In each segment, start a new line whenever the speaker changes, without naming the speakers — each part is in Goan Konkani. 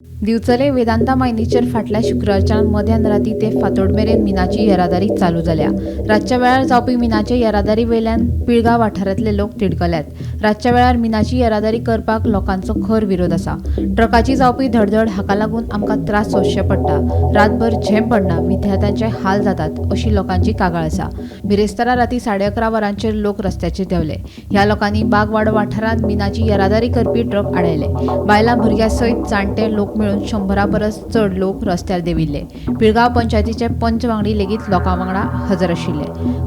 दिवचले वेदांता मायनीचेर फाटल्या शुक्रारच्यान मध्यान राती ते फांतोड मेरेन मिनाची येरादारी चालू जाल्या. रातच्या वेळार जावपी मिनाचे येरादारी वयल्यान पिळगांव वाठारांतले लोक तिडकल्यात. रातच्या वेळार मिनाची येरादारी करपाक लोकांचो खर विरोध आसा. ट्रकाची जावपी धडधड हाका लागून आमकां त्रास सोंसचे पडटा. रातभर झेम पडना, विद्यार्थ्यांचे हाल जातात अशी लोकांची कागाळ आसा. बिरेस्तारा राती 11:30 वरांचेर लोक रस्त्याचेर देंवले. ह्या लोकांनी बागवाडो वाठारांत मिनाची येरादारी करपी ट्रक आडायले. बायलां भुरग्यां सयत जाणटे लोक मेळून 100 परस चड लोक रस्त्यार देंविल्ले. पिळगांव पंचायतीचे पंच वांगडी लेगीत लोकां वांगडा हजर आशिल्ले.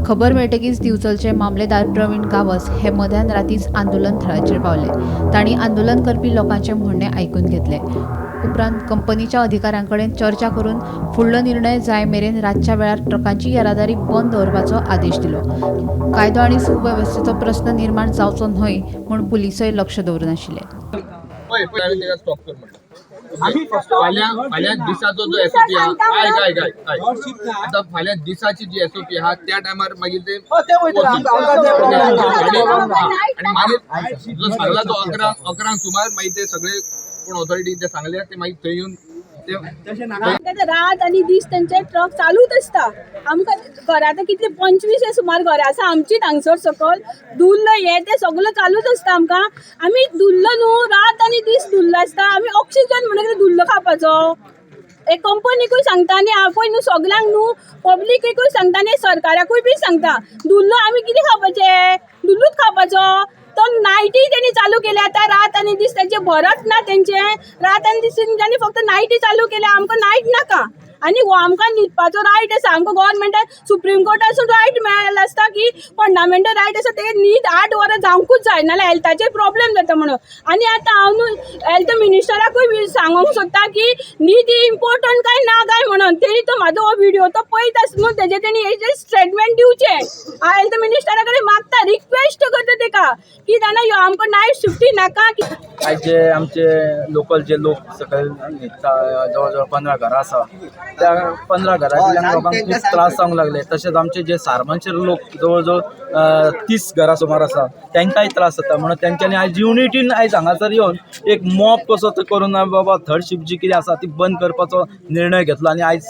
खबर मेळटकीच दिवचलचे मामलेदार प्रवीण गांवस हे मध्यान रातीच आंदोलन थळाचेर पावले. तांणी आंदोलन करपी लोकांचें म्हणणें आयकून घेतलें. उपरांत कंपनीच्या अधिकाऱ्यां कडेन चर्चा करून फुडलो निर्णय जाय मेरेन रातच्या वेळार ट्रकांची येरादारी बंद दवरपाचो आदेश दिलो. कायदो आनी सुवेवस्थेचो प्रस्न निर्माण जावचो न्हय म्हूण पुलिसय लक्ष दवरून आशिल्ले.
पळय पळय, हांवें ताका स्टॉप कर म्हणलें. फाल्यां फाल्यां दिसाचो जो एसओपी आहा, आयक आयक आयक आयक, आतां फाल्यां दिसाची जी एसओपी आहा त्या टायमार मागीर ते आणि मागीर जो सांगला तो 11 11क सुमार मागीर ते सगळे कोण ऑथॉरिटी ते सांगले, ते मागीर थंय येवन ते
आमकां रात आनी दीस तेंचे ट्रक चालूच आसता. आमकां घरां आतां कितले, 25 सुमार घरां आसा आमचीच हांगसर सकल. धुल्ल हे ते सगळो चालूच आसता आमकां. आमी धुल्ल न्हू, रात आनी दीस धुल्ल आसता. आमी ऑक्सिजन म्हणून कितें धुल्ल खावपाचो? एक कंपनीकूय सांगता आनी आपूय न्हू, सगल्यांक न्हू, पब्लिकेकूय सांगता आनी सरकाराकूय बी सांगता. धुल्ल आमी कितें खावपाचें? धुल्लूच खावपाचो? तो नायटी तेणी चालू केल्या आतां. रात आनी दीस तेंचे भरत ना तेंचे. रात आनी दीस तेंच्यांनी फक्त नायटी चालू केल्या. आमकां नायट नाका आनी हो आमकां न्हिदपाचो रायट आसा. आमकां गोवोरमेंटान, सुप्रीम कोर्टासून रायट मेळ्ळेलो आसता की फंडामेंटल रायट आसा ते, न्हीद 8 वरां जावंकूच जाय, नाल्यार हेल्थाचेर प्रॉब्लेम जाता म्हणून. आनी आतां हांव न्हू हेल्थ मिनिस्टराकूय बी सांगोंक सोदता की न्हीद ही इम्पोर्टंट काय ना काय म्हणून. तेणी तो म्हाजो हो विडियो तो पळयत आसा न्हू, तेजे तेणी हेजेर स्टेटमेंट दिवचें. हांव हेल्थ मिनिस्टरा कडेन मागता, रिक्वेस्ट करता तेका की जाणा, ह्यो आमकां नायट शिफ्टी नाका.
आयज जे आमचे लोकल जे लोक सकयल न्हिदता, जवळ जवळ 15 घरां आसा, त्या 15 घरां लोकांक खूब त्रास जावंक लागले. तशेंच आमचे जे सारमांचे लोक जवळ जवळ 30 घरां सुमार आसा, तांकांय त्रास जाता. म्हणून तेंच्यांनी आयज युनिटीन आयज हांगासर येवन एक मॉब कसो तो करून बाबा थर्ड शिफ्ट जी कितें आसा ती बंद करपाचो निर्णय घेतलो. आनी आयज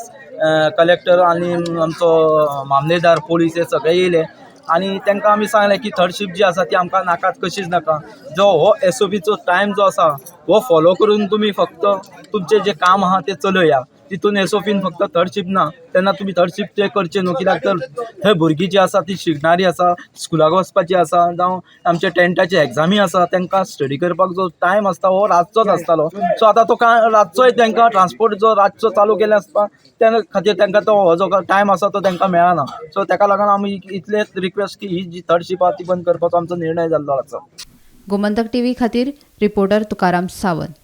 कलेक्टर आनी आमचो मामलेदार, पोलीस हे सगळे येयले आनी तांकां आमी सांगलें की थर्ड शिफ्ट जी आसा ती आमकां नाकाच, कशीच नाका. जो हो एसओपीचो टायम जो आसा हो फॉलो करून तुमी फक्त तुमचें जें काम आहा तें चलया. तितून एसओपीन फक्त थर्ड शिफ्ट ना, तेन्ना तुमी थर्ड शिफ्ट ते करचे न्हू, कित्याक तर थंय भुरगीं जी आसा ती शिकणारी आसा, स्कुलाक वचपाची आसा, जावं आमचे टेंथाचे एग्जामी आसा, तांकां स्टडी करपाक जो टायम आसता हो रातचोच आसतालो. सो आतां तो काय रातचोय तांकां ट्रान्सपोर्ट जो रातचो चालू केले आसता, त्या खातीर तांकां तो हो जो टायम आसा तो तांकां मेळना. सो ताका लागून आमी इतलेच रिक्वेस्ट की ही जी थर्ड शिफ्ट आहा ती बंद करपाचो आमचो निर्णय जाल्लो आसा.
गोमंतक टीव्ही खातीर रिपोर्टर तुकाराम सावंत.